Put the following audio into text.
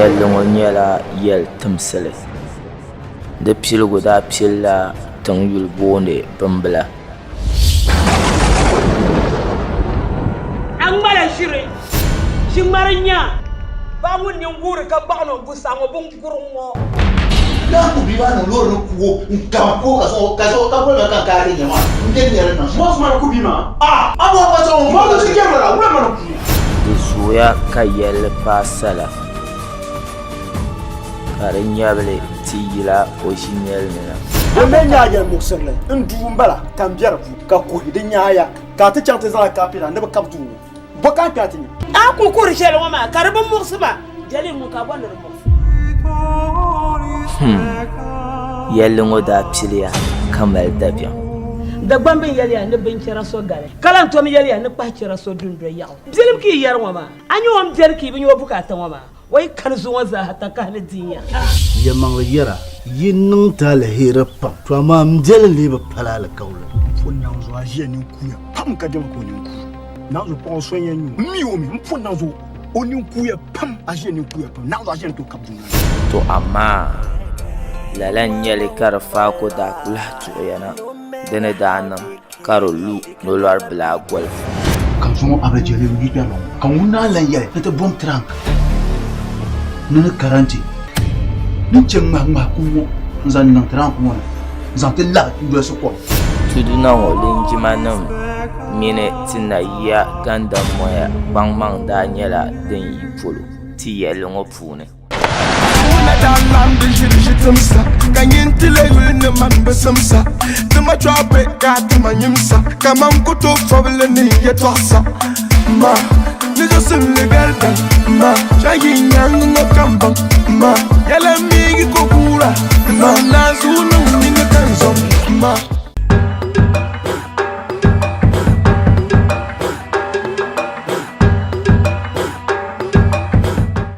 Yɛlli ŋɔ nyɛla yɛl timsili. Di piligu daa pilila tiŋ yuli booni Bimbila. A ŋmala ʒiri, ʒi ŋmari nya paɣa ŋun nini guuri ka gbaɣi ni o gu saɣiŋ o binguriŋ ŋɔ. Naa ku bia maa niŋ loori ni ku o n-kaba ku o ka zaŋ o ka zaŋ o ka boli ma ka n kaai ti nya maa n bɛ nya di niŋ shɛm. Mɔɣisi maa ni ku bia maa? A a bɔhi ka zaŋ o Mɔɣisi ti jɛri la, wula ma ni ku o? Di zooya ka yɛlli paai sala, ka di nyabili ti yila o ʒinɛli ni na. Din mi nyɛ a yɛlimuɣisirili, n duu m-bala ka m be di puuni, ka kuhi di nyaaya, ka a ti chaŋ ti zaŋ a kaapɛra ni bɛ kabi duu ŋɔ. Bɔ ka a kpe a ti nya? A ku kuri shɛli ŋɔ maa ka di bi muɣisi ma, jɛli ŋun ka bɔ ni di muɣisi. Hmm. Yɛlli ŋɔ daa piliya ka mali dabiɛm. Dagbamb n-yɛliya ni binchɛra so gali, ka lan tom yɛliya ni kpahichɛra so dundo yaɣu. Bilim ka yi yɛri ŋɔ maa, a nya o ni beni ka yi bi nya o bukaata ŋɔ maa? O yi kani zuŋɔ zaaha takahi ni di nya. Yɛlimaŋli yɛra, yi niŋ ti aliheri pam, to amaa m biɛli lee bi pali alikauli. M pun naŋ zuɣu a ʒiya ninkuuya pam ka diɛma ka o nini kuui. Naŋ zuɣu paɣ o so n-yɛn nyu o. M mi o mi, m pun naŋ zuɣu o nini kuuya pam, a ʒiya ninkuuya pam. Naŋ zuɣu a ʒiya ni tooi kabi dunia ni. To amaa lala n-nyɛ li ka di faako daa ku lahi tuɣiya na di ni daa niŋ ka di lu nolɔri bila goli. Ka zuŋɔ Abijɛli n-yi kpɛri ŋɔ, ka ŋun naa lan yɛli ni ti bom tirank ni ni karanti ni chɛ ŋmahiŋmahi kum ŋɔ n-zaŋ niŋ tirank ŋɔ ni n-zaŋ ti labi n-dolisi kom. Tuduna ŋɔ linjimanima mini ti nayiya gandammoya kpaŋmaŋ daa nyɛla din yi polo ti yɛlli ŋɔ puuni. Wuna daa laɣim di ʒiri ʒi timsa, ka nyin ti leei yuli ni man bi simsa. Ti ma chɔɣu be ka a ti ma nyimsa, kaman ku tooi fɔbili ni n yɛtɔɣisa. Ma ni zo simli garidan, ma shɛhi yi nyaŋ ŋɔ ka m baŋ. Ma yɛla mi.